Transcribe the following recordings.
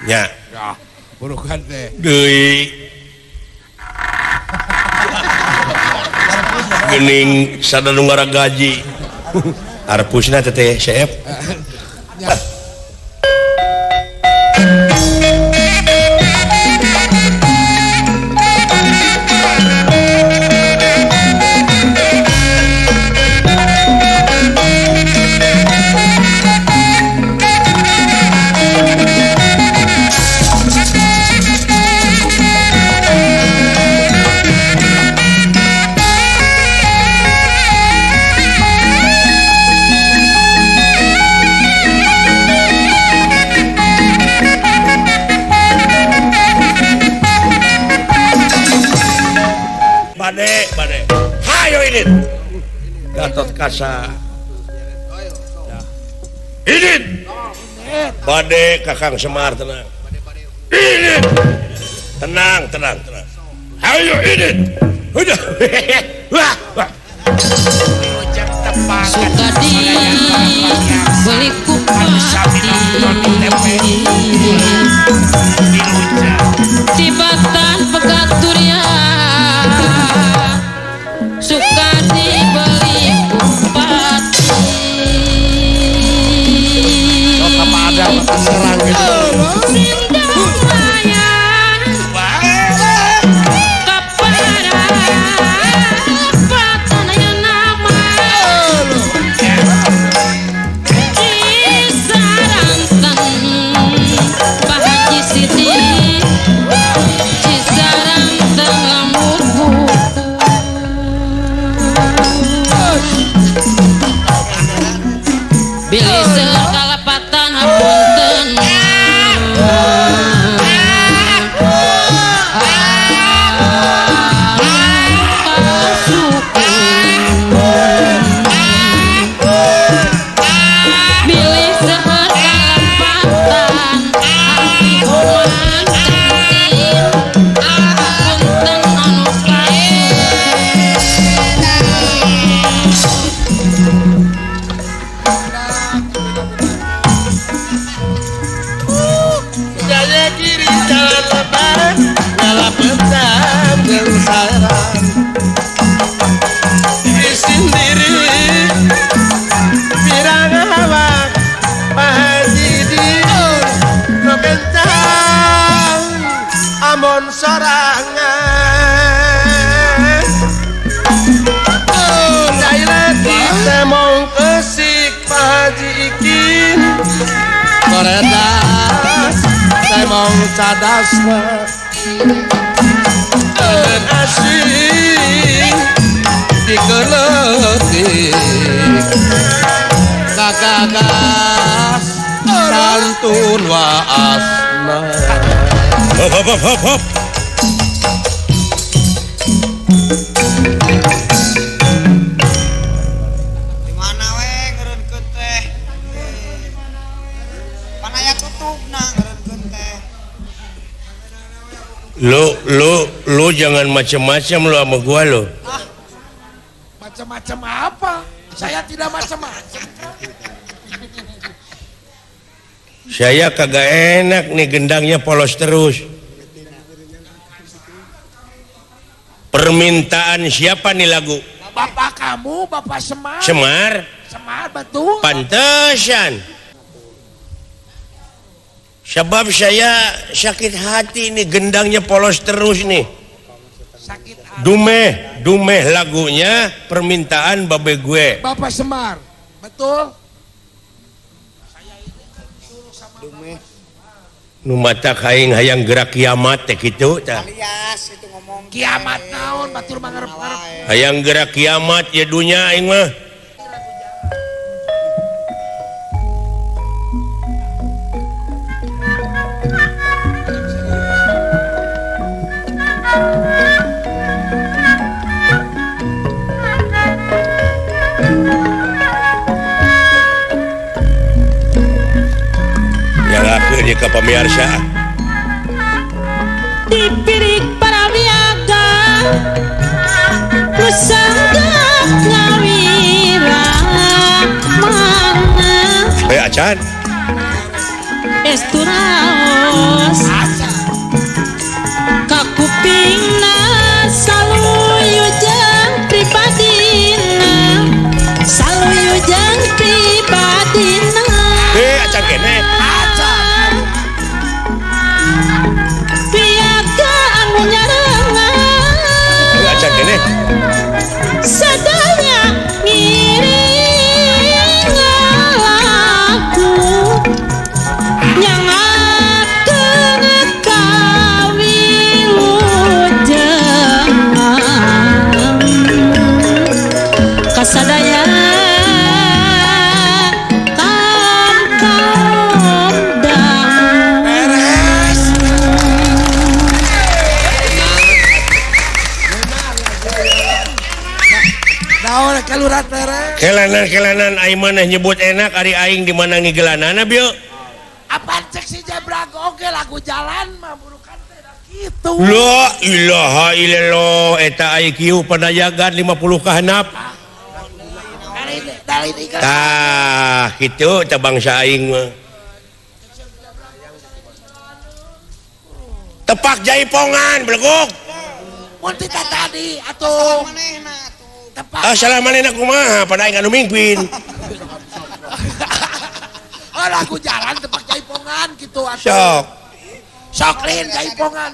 Nya. Ya, burukan teh. Deui. Geuning sada nu ngaragaji. Arpusna teh teh seep. Bade. Hayo ini. Gatot Kaca. Ini. Bade Kakang Semar tenang. Ini. Tenang, tenang, tenang. Hayo ini. Udah. Wah, wah. Suka di beli kupati tibatan pegaturia suka dibeli kupati. Oh, apa ada serang gitu. Cadasna asing dikeletik kagagas santun waasna. Hop hop hop hop hop. Di mana we ngeureunkeun teh? Panaya tutupna ngeureunkeun teh. Lu jangan macam-macam lu sama gua lu. Ah, macam-macam apa? Saya tidak macam-macam. Saya kagak enak nih gendangnya polos terus. Permintaan siapa nih lagu? Bapak kamu, Bapak Semar. Semar? Semar betul. Pantesan. Sebab saya sakit hati nih gendangnya polos terus nih. Sakit hati. Dumeh, dumeh lagunya permintaan babe gue. Bapak Semar, betul? Saya ini kan disuruh sama Dumeh. Nu mata kaing hayang gerak kiamat teh kitu tah. Alias itu ngomong kiamat naon batur mangarep-ngarep. Hayang gerak kiamat ya dunya aing mah. Ke pemirsa dipirik para wiaga nusanggap ngawira mana acan esturaos Cariyos kakupingna saluyu jeung pribadina saluyu jeung pribadina acan keneh acan piaga anu nyarengan acan keneh sadaya ngiring ngalaku nyangakeun kawilujengan kasadaya kan kondang beres naon kalurat beres kelanan-kelanan aing maneh nyebut enak ari aing di mana ngigelanana bieu apaan cek si Jabrak oge lagu jalan mah burukan teh da kitu la ilaha illallah eta IQ panayagan 50 kahanap tah kitu teh bangsa aing mah tepak jaipongan beleguk mun ti tadi atuh tepak ah salah manehna kumaha pada aing anu mingpin oh lagu jalan tepak jaipongan gitu atuh sok sok lin jaipongan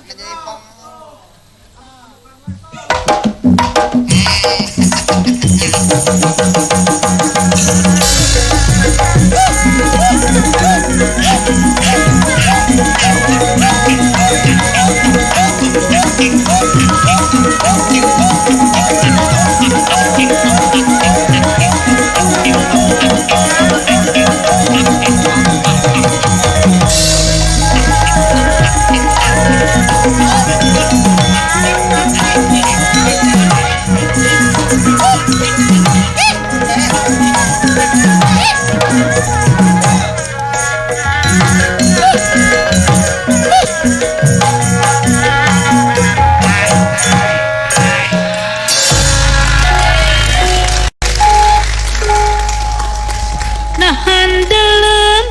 nahan deuleum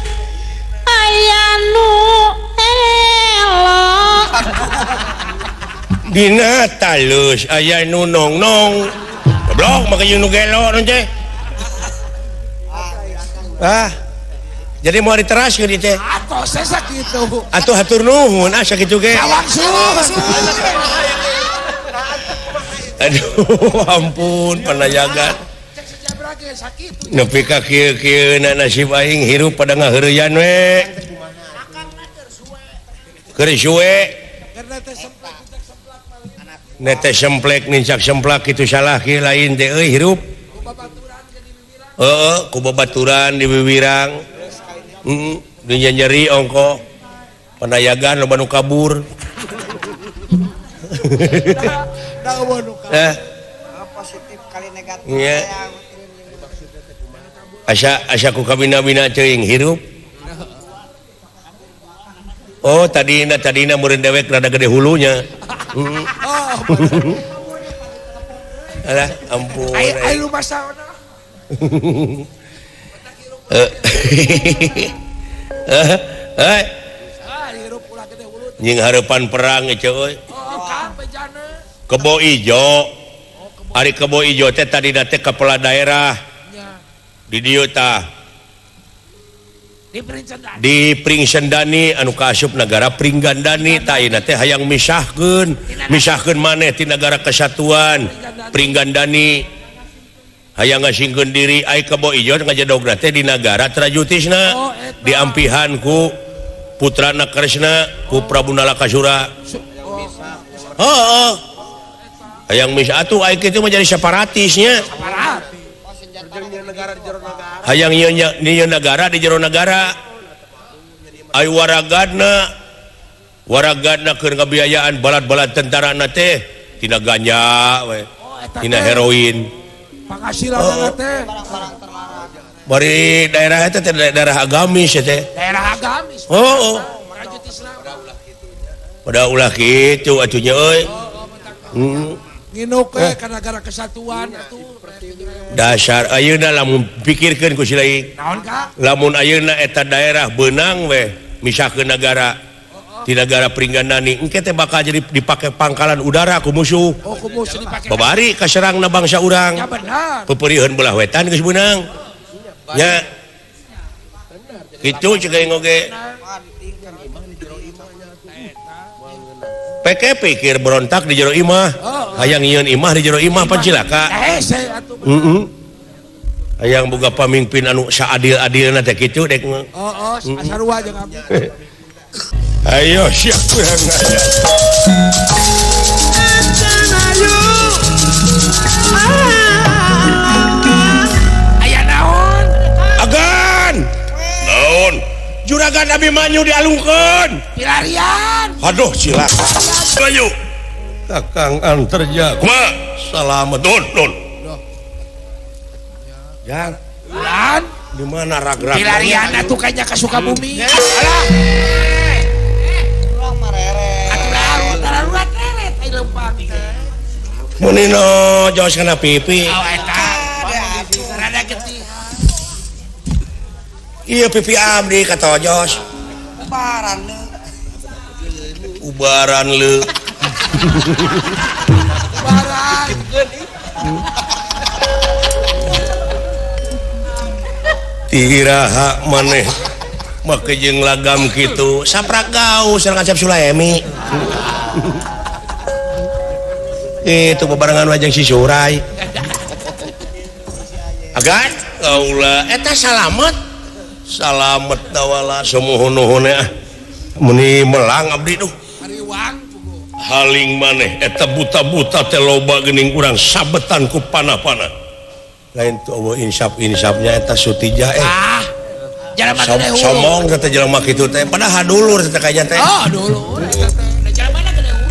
aya nu elok dina talus aya nu nongnong goblok make nu gelo nu teh ah jadi mau diteraskeun ieu teh atuh sesa kitu atuh hatur nuhun ah sakitu ge langsung aduh ampun panayagan cek si Jabrak ge sakitu nepi ka kieu-kieu na nasib aing hirup pada ngaheureyan we keur suwe nete semplek nincak semplak itu salah kieu lain teh euy hirup heeh ku babaturan di wiwirang heeh di nyeri ongko panayagan loba nu kabur positif kali negatif nya asa asa ku kabina-bina teuing hirup oh tadina tadina meureun dewek rada gede hulunya heeh alah ampun ai rumah saona nying harapan perang ieu euy Kebo Ijo ari Kebo Ijo teh tadina teh kepala daerah di dieu tah di Pringsendani anu kaasup nagara Pringgandani tah ayeuna teh hayang misahkeun misahkeun maneh ti nagara kesatuan Pringgandani hayang ngasingkeun diri ai Kebo Ijo ngajedogna teh di nagara Trajutisna diampihan ku putrana Kresna ku Prabu Nalakasura heeh hayang misah atuh ai kitu mah jadi separatisnya hayang ieu nagara di jero nagara ai waragadna waragadna keur ngabiayaan balad-balad tentarana teh tina ganja we tina heroin panghasilanna teh bari daerah eta teh daerah agamis teh daerah agamis oh pada ulah kitu atuh nya euy nginuk we ka nagara kesatuan atuh dasar ayeuna lamun pikirkeun ku si lain naon ka lamun ayeuna eta daerah beunang we misahkeun nagara Di negara Pringgandani engke teh bakal jadi dipake pangkalan udara ku musuh. Oh, ku musuh dipake. Babari kaserangna bangsa urang. Ya benar. Peperiheun belah wetan geus meunang. Nya. Kitu ceuk aing oge. Peke pikir berontak di jero imah. Hayang nyieun imah di jero imah pan cilaka. Hese atuh. Heeh. Hayang boga pamimpin anu saadil-adilna teh kitu dek mah. Oh, sarua jeung abdi. Ayo siap kurang aja. Aya naon? Agan. Naon? Juragan Abimanyu dialungkeun. Pilarian. Aduh cilaka. Ayo. Kakang Antarja. Kumaha? Salamet. Don, don. Jang. Ulan. Di mana rag-rag? Pilarian atuh kayaknya ka Sukabumi. Alah. Munino jos kana pipi. Oh eta. Rada getih. Iya pipi abdi katojos. Ubaran leu. Ubaran leu. Ubaran. Tiraha maneh make jeung lagam kitu. Saprak gaul sareng Acep Sulaemi. Itu bebarengan wajang si Surai. Agan kaula eta salamet. Salamet tawala sumuhun-nuhun ah. Meni melang abdi duh. Hariwang haling maneh eta buta-buta teh loba geuning urang sabetan ku panah-panah. Lain tu eueuh insaf-insafnya eta Sutija Ah. Jalma gede hulu. Somong teh jelema kitu teh padahal dulur teh kayaknya teh. Oh, dulur eta teh. Jalmana gede hulu.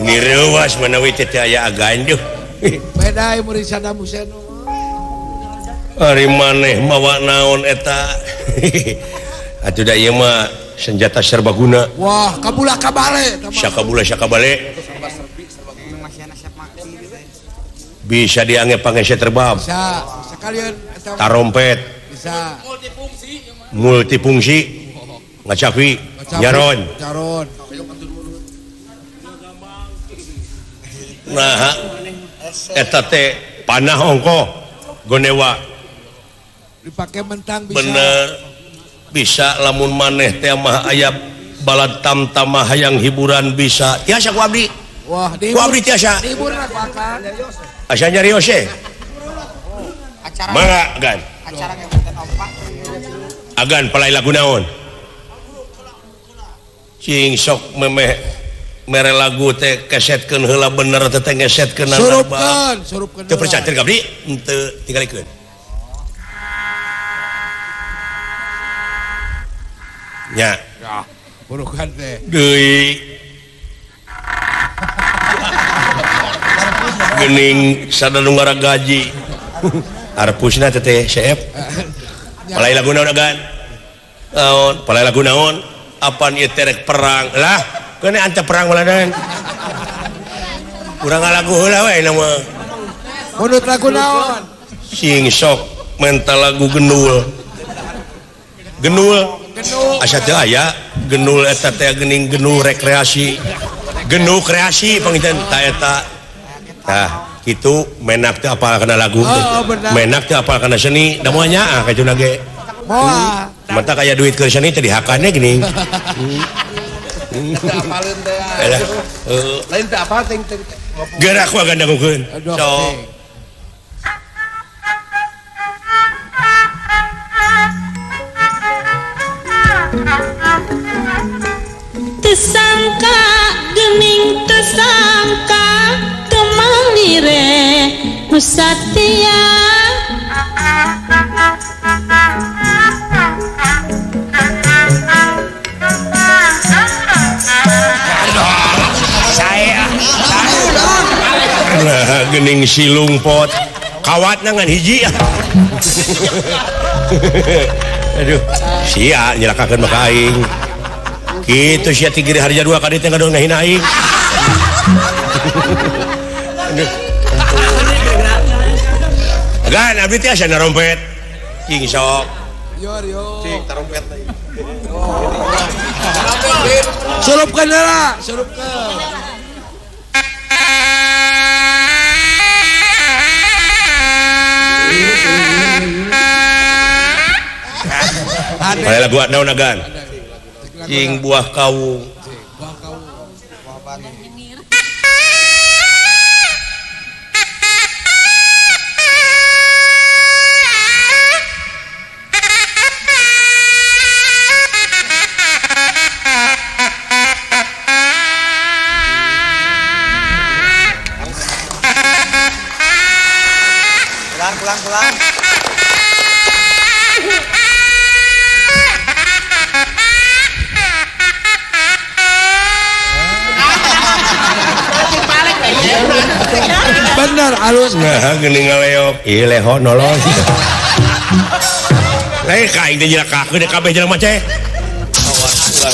Ini reuas manawi teh aya aganjuh. Beda murid Saddam Hussein. Ari maneh mawa naon eta? Atuh da ieu mah senjata serbaguna. Wah, kabula kabale. Sakabula sakabale. Bisa dianggap pangese terbab. Bisa, sekalian tarompet. Bisa. Multifungsi. Ngacapi, nyaron. Nyaron. Nah, eta teh panah ongkoh gonewa. Dipake mentang bisa. Bener. Bisa lamun maneh teh mah aya balad tamtamah hayang hiburan bisa. Tiasa ku abdi. Wah, ku abdi tiasa. Dihibur ku akang. Asa nyarios ye. Acara. Mangga agan. Acara ngebutan opak. Agan palai lagu naon? Cing sok memeh mere lagu teh kesetkeun heula bener teh teh ngesetkeun. Surupkeun, surupkeun. Teu percaya ka abdi? Henteu tingalikeun. Nya. Ya, burukan teh. Deui. Geuning sada nu ngaragaji. Arpusna teh teh seep. Palai lagu naon agan? Naon? Palai lagu naon? Apan ieu teh rek perang? Lah, keun ante perang maladan. Urang ngalagu heula we na mah. Munut lagu naon? Sing sok menta lagu gendul. Gendul. Asa teu aya genul eta teh geuning genul rekreasi. Genul kreasi panginten ta eta. Tah, kitu menak teu apal kana lagu. Oh, menak teu apal kana seni, da moal nyaah ka cuna ge. Moal. Mata kaya duit keur seni teh dihakannya geuning. Teu apaleun teh. Lain teu apal teh. Gerak ku agan dangukeun. Sok. Tersangka gening tersangka temalire Musatia. Saya nah gening silung pot kawatna ngan hiji. Aduh, sia nyelakakeun mah ka aing. Kitu sia tigiri harja dua kali teh ngadon ngahina aing. Gan abdi teh asa narompet. Cing sok. Cing tarompet deui. Surupkeun heula, surupkeun. Aya lagu naon agan? Cing buah kawung. Buah kawung. Buah batu. Pulang-pulang. Bener halus. Nah, geuning ngaleok. Ieu leho nolong. Lain ka aing teh jelakakeun kabeh jelema ceh. Awas ulah.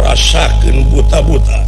Rasakeun buta-buta.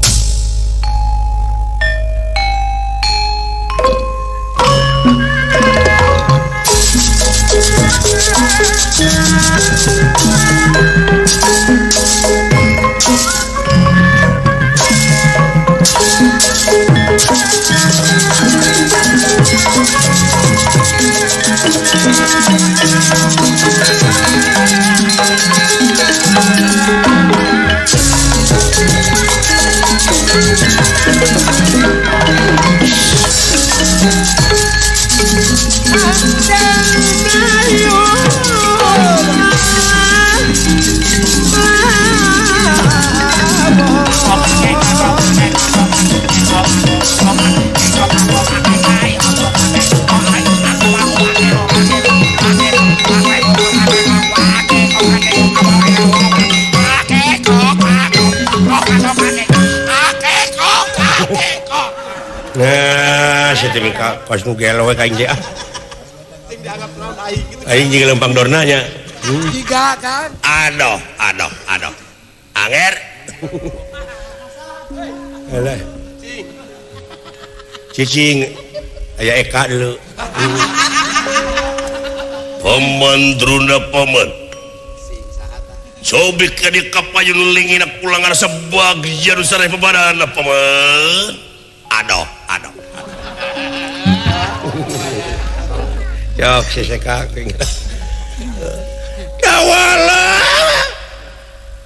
Nah, saya teh kos nu gelo we ka aing teh ah. Aing jeung lempang dorna nya. Tiga kan? Aduh, aduh, aduh. Anger. Eleh. Cicing aya Eka dulu. Paman Druna paman. Sobek ka di kapayun lingina pulangan sabagya nu sareh pabadan paman. Aduh, aduh. Jok seseka kawala.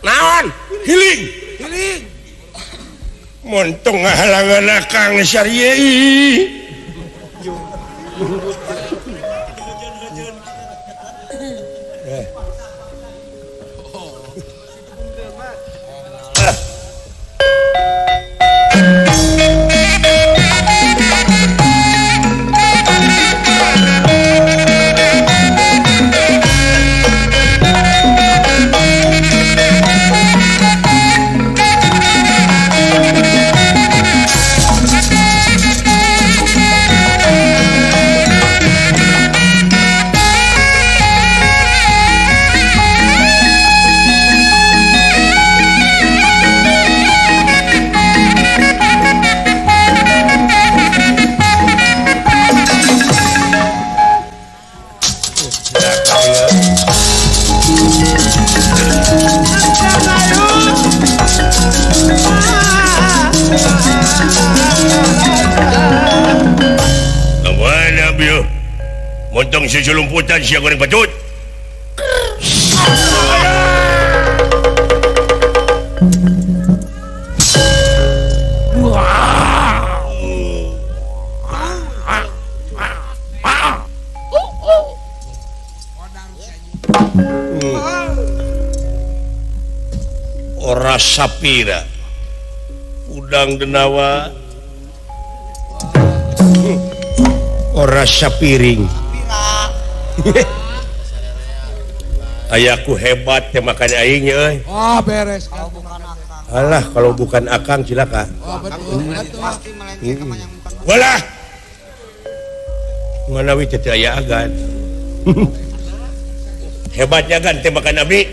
Naon? Hiling. Hiling. Montong ngahalangan Kang Syari'i. Montong susulumputan sia goreng patut. Ora sapira udang denawa ora sapiring. Ayaku hebat teh makan aing euy. Oh beres. Oh, bukan akang. Alah kalau bukan akang cilaka. Oh, betul, betul. Pasti melenceng sama yang bukan. Walah. Manawi teh aya agan. Hebatnya kan tembakan abdi.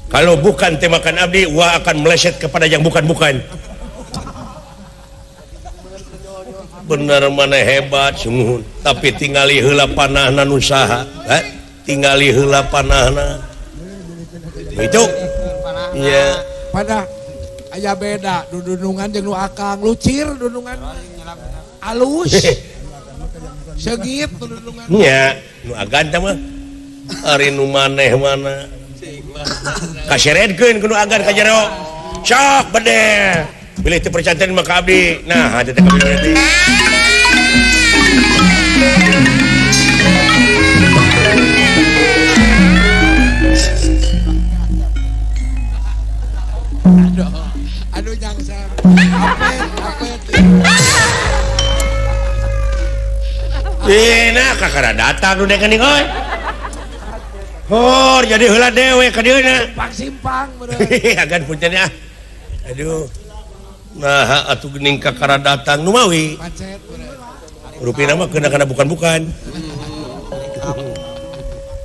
Kalau bukan tembakan abdi, wah akan meleset kepada yang bukan-bukan. Bener mana hebat sungguh, tapi tingali heula panahna nu saha? Tingali heula panahna. Itu. Iya. Pada aya beda dudunungan jeung nu akang lucir dudungan alus. Segit dudungan. Nya, nu agan teh mah. Ari nu maneh mana. Kaseredkeun ku nu agan ka jero. Sok bede. Bilih teu percanten mah ka abdi. Nah, teh ka abdi. Aduh, aduh jangsa. Apet, apet. Nah, kakara datang nu dekeun euy. Hor, jadi heula dewe ka dieu na. Simpang simpang bener. Agan punten ya. Aduh. Nah, atuh geuning kakara datang nu mawi. Macet bener. Rupina mah kena kana bukan-bukan.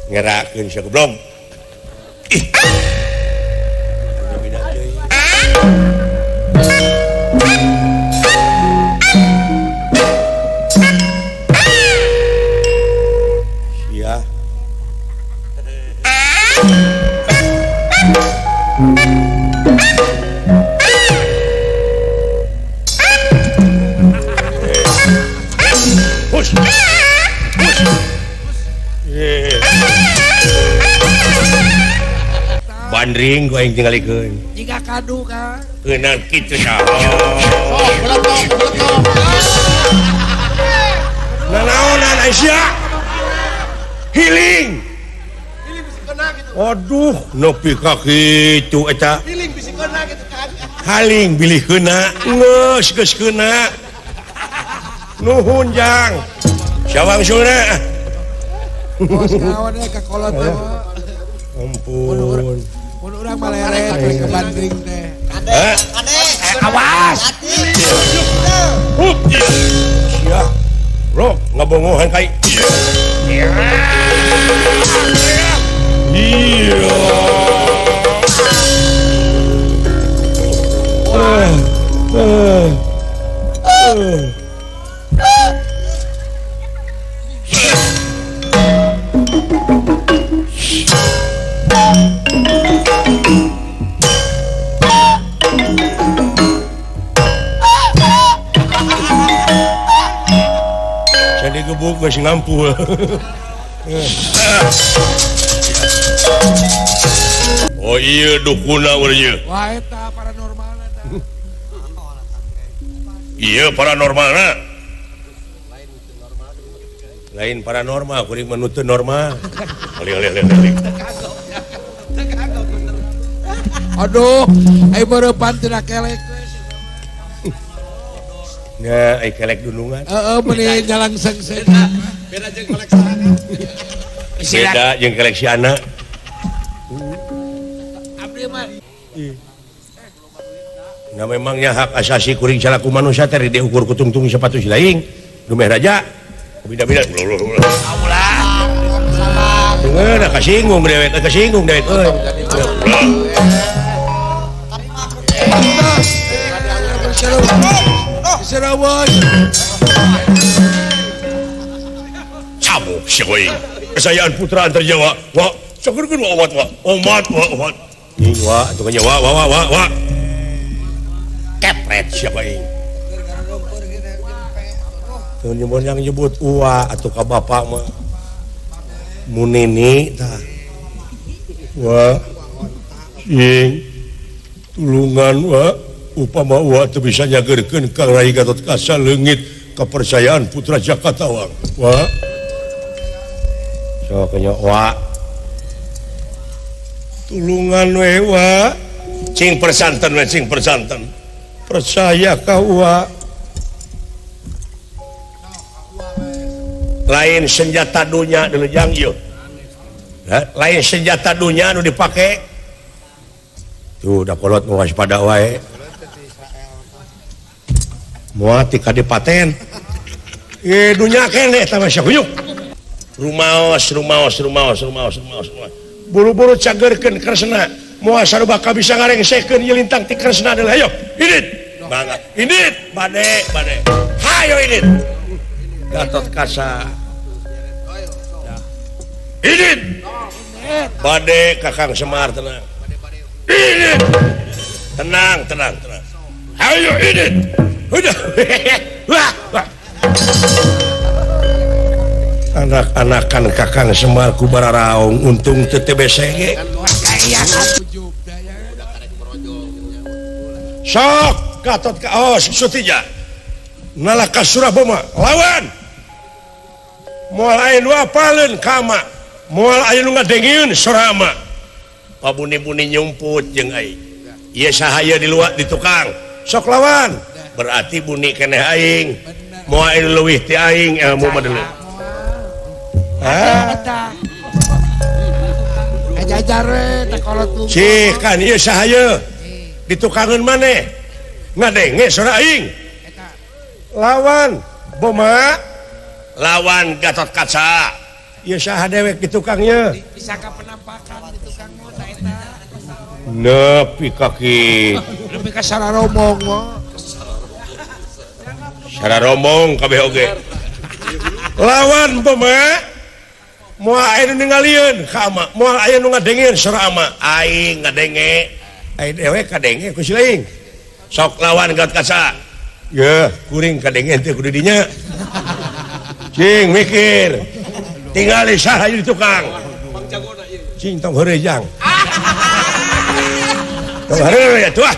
Ngerakeun sia goblok. Ih. Sia. Push. Push. Bandring gua yang tinggalikeun. Jika kadu ka. Keunang kitu nya. Sok, beletok, beletok. Nanaonan Aisyah. Healing. Healing bisi kena gitu. Aduh, nepi ka kitu eta. Healing bisi kena gitu kan. Haling bilih kena, geus geus kena. Nuhun jang. Sawang suna. Bos kawan ka kolot teh. Ampun. Mun urang mah leret we ke bandring teh. Kade, kade. Awas. Hup. Sia. Bro, ngabongohan kai. Iya. Jadi gebuk geus ngampul. Oh iya dukuna urang. Wah eta paranormal eta. Iya paranormalna. Lain paranormal kuring mah nu teu normal. Alih alih alih alih. Aduh, ai beurepan tina kelek. Nya ai kelek dunungan. Heeh, meuni nyalang sengseng. Beda jeung koleksi anak. Beda jeung koleksi anak. Abdi mah. Nah memangnya hak asasi kuring salaku manusia teh diukur ku tungtung sepatu si laing. Dumeh raja. Beda-beda. Ulah. Dengar kasinggung dewek, kasinggung dewek euy. Cabuk si euy. Kesayaan putra antar Jawa. Wa, sakeurkeun wa omat wa. Omat wa omat. Ih wa, atuh nya wa wa wa wa. Kepret siapa aing. Teu nyebut yang nyebut uwa atuh ka bapak mah. Munini tah. Wa. Sing tulungan wa upama wa teu bisa nyageurkeun ka Rai Gatotkaca leungit kepercayaan putra Jakatawang. Wa. Sok nya wa. Tulungan we wa. Cing persanten we cing persanten. Percaya ka wa. Lain senjata dunya dulu jang ieu. Lain senjata dunya nu dipake. Tuh da kolot nu waspada wae. Moal ti kadipaten. Ye dunya keneh tah mah huyuk. Rumaos rumaos rumaos rumaos rumaos. Buru-buru cagerkeun Kresna. Moal sarua ka bisa ngarengsekeun ieu lintang ti Kresna deui. Hayo, indit. Mangga. Indit, bade, bade. Hayo indit. Gatot Kaca. Indit. Bade Kakang Semar tenang. Indit. Tenang, tenang, tenang. Hayo indit. Udah. Wah, wah. Anak-anakan Kakang Semar ku bararaung untung teu teu BCG. Sok Gatot ka oh Sutija. Nalaka Suraboma lawan. Moal aya nu apaleun ka ama. Moal aya nu ngadengieun sorama. Pabuni-buni nyumput jeung aing. Ieu saha ieu di luar di tukang. Sok lawan. Berarti buni keneh aing. Moal aya leuwih ti aing ilmu mah deuleu. Ah. Ajajar we teh kolot lu. Cih kan ieu saha ieu? Di tukangeun maneh. Ngadenge sora aing. Lawan Boma lawan Gatot Kaca. Ieu saha dewek di tukang ieu? Disangka penampakan di tukang mah ta eta. Nepi ka kitu. Nepi ka sararomong mah. Sararomong kabeh oge. Lawan Boma moal aya nu ningalieun ka ama, moal aya nu ngadengieun sora ama. Aing ngadenge, aing dewek kadenge ku si laing. Sok lawan Gatot Kaca. Yeuh, kuring kadenge teh kudu dinya. Cing mikir. Tingali saha ieu di tukang. Cing tong heureuy jang. Tong heureuy atuh.